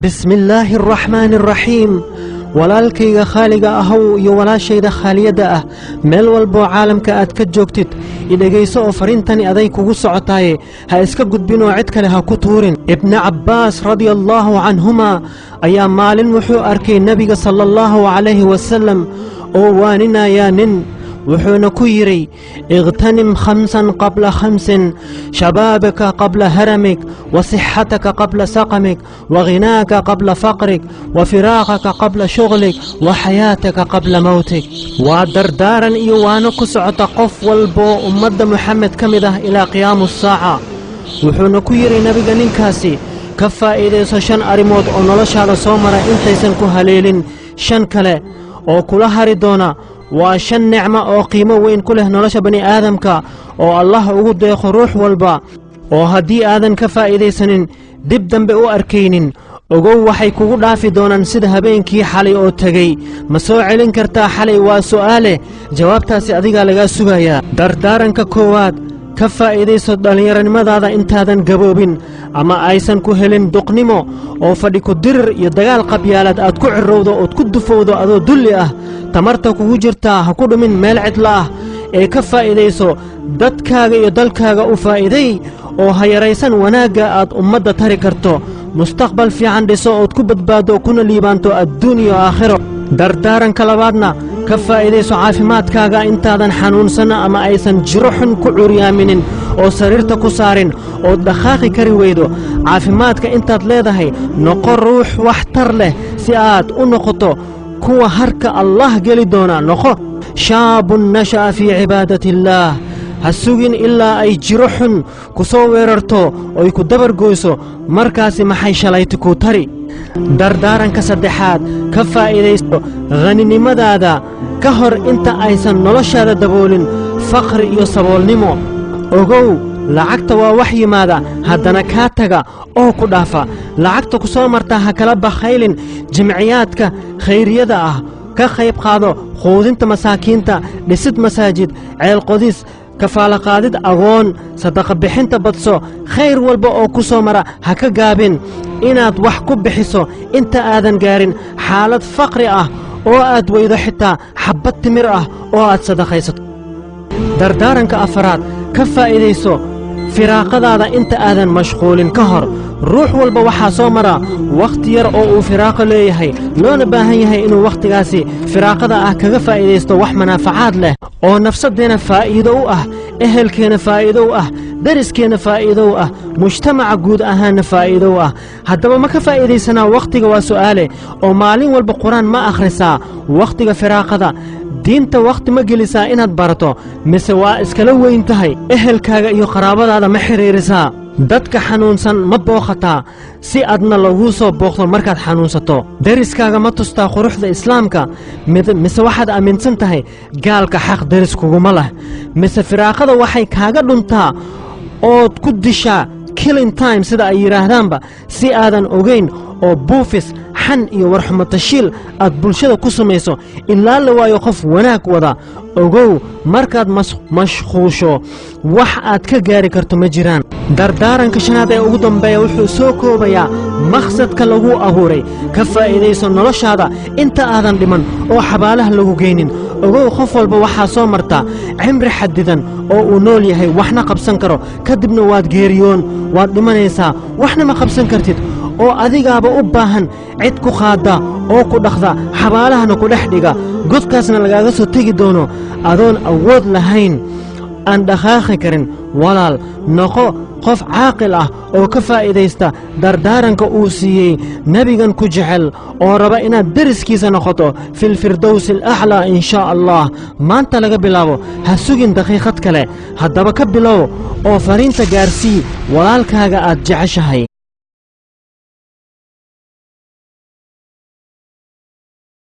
Bismillaahi araxmaani araxiim. Walaalkayga khaaliga ahow iyo walaashayda khaaliyadda ah, meel walboo caalamka aad ka joogtid, idhegayso oo fariintani aday kugu socotaaye ha iska gudbin oo cid kale ha ku tuurin. Ibni Cabbaas radia allaahu canhumaa ayaa maalin wuxuu arkay Nebiga sala allahu calayhi wasallam oo waaninayaa nin, wuxuuna ku yidhi: "اغتنم خمسا قبل خمس: شبابك قبل هرمك، وصحتك قبل سقمك، وغناك قبل فقرك، وفراغك قبل شغلك، وحياتك قبل موتك." Waa dardaaran iyo waano ku socota qof walboo ummadda Moxamed ka mid ah ilaa qiyaamu saaca. Wuxuuna ku yidhi Nebiga ninkaasi: ka faa'iidayso shan arrimood oo noloshaada soo mara intaysan ku haleelin shan kale oo kula hari doona. Waa shan nicmo oo qiimo weyn ku leh nolosha bani aadamka oo Allah ugu deeqo ruux walba, oo haddii aadan ka faa'iidaysanin dib dambe u arkaynin. Ogow, waxay kugu dhaafi doonaan sida habeenkii xalay oo tegey. Ma soo celin kartaa xalay? Waa su'aale, jawaabtaasi adigaa lagaa sugayaa. Dardaaranka koowaad: ka faa'iidayso dhallinyaronimadaada intaadan gaboobin ama aysan ku helin duqnimo oo fadhi ku dirir iyo dagaal qabyaalaad aad ku cirrowdo ood ku dufowdo adoo dulli ah. Tamarta kugu jirtaa ha ku dhumin meel cidla ah ee ka faa'iidayso, dadkaaga iyo dalkaaga u faa'iiday, oo ha yaraysan wanaagga aad ummadda tari karto. Mustaqbal fiican dhiso ood ku badbaaddo kuna liibaanto adduun iyo aakhiro. Dardaaranka labaadna: ka faa'iidayso caafimaadkaaga intaadan xanuunsan ama aysan jiro xun ku curyaaminin oo sariirta ku saarin ood dhaqaaqi kari weydo. Caafimaadka intaad leedahay, noqo ruux waxtar leh si aad u noqoto kuwa harka Allah geli doona. Noqo شاب نشأ في عبادة الله. Ha sugin ilaa ay jiro xun ku soo weerarto oy ku dabargoyso. Markaasi maxay shalayta kuu tari? Dardaaranka saddexaad: ka faa'iidaysto haninimadaada ka hor inta aysan noloshaada daboolin faqri iyo saboolnimo. Ogow, lacagta waa wax yimaada, haddana kaa taga oo ku dhaafa. Lacagta ku soo marta ha kala bakhaylin jimciyaadka khayriyada ah. Ka qayb qaado quudinta masaakiinta, dhisid masaajid, ceelqodis, kafaalaqaadid agoon, sadaqa bixinta badso. Khayr walba oo ku soo mara ha ka gaabin inaad wax ku bixiso inta aadan gaarin xaalad faqri ah oo aad weydo xitaa xabbad timir ah oo aad sadaqaysato. Dardaaranka afaraad: ka faa'iidayso firaaqadaada inta aadan mashquulin ka hor. Ruux walba waxaa soo mara wakhti yar oo uu firaaqo leeyahay, loona baahan yahay inuu wakhtigaasi firaaqada ah kaga faa'iidaysto wax manaafacaad leh oo nafsaddeenna faa'iido u ah, ehelkeenna faa'iido u ah, deriskeenna faa'iido u ah, mujtamaca guud ahaanna faa'iido u ah. Haddaba, ma ka faa'iidaysanaa wakhtiga? Waa su'aale. Oo maalin walba Qur-aan ma akhrisaa? Wakhtiga firaaqada diinta wakhti ma gelisaa inaad barato, mise waa iskala weyn tahay? Ehelkaaga iyo qaraabadaada ma xidhiirisaa? Dadka xanuunsan ma booqataa si adna laguu soo booqdo markaad xanuunsato? Deriskaaga ma tustaa quruxda Islaamka, mise waxaad aaminsan tahay gaalka xaq deris kuguma leh? Mise firaaqada waxay kaaga dhuntaa ood ku dishaa killing time, sida ay yidhaahdaanba, si aadan ogayn oo buufis, xan iyo warxumatashiil aad bulshada ku samayso ilaa la waayo qof wanaag wada? Ogow, markaad mashquusho wax aad ka gaari karto ma jiraan. Dardaaranka shanaad ee ugu dambeeya wuxuu soo koobayaa maqsadka lagu abuuray. Ka faa'iidayso noloshaada inta aadan dhiman oo xabaalaha lagu geynin. Ogow, qof walba waxaa soo marta cimri xadidan oo uu nool yahay, waxna qabsan karo. Kadibna waad geeriyoon, waad dhimanaysaa, waxna ma qabsan kartid, oo adigaaba u baahan cid ku qaadda oo ku dhaqda, xabaalahana ku dhex dhiga, godkaasna lagaaga soo tegi doono adoon awood lahayn, aan dhaqaaqi karin. Walaal, noqo qof caaqil ah oo ka faa'iidaysta dardaaranka uu siiyey nebigan ku jecel oo raba inaad deriskiisa noqoto في الفردوس الأعلى in shaa Allah. Maanta laga bilaabo ha sugin daqiiqad kale. Haddaba ka bilow oo fariinta gaarsii walaalkaaga aad jeceshahay.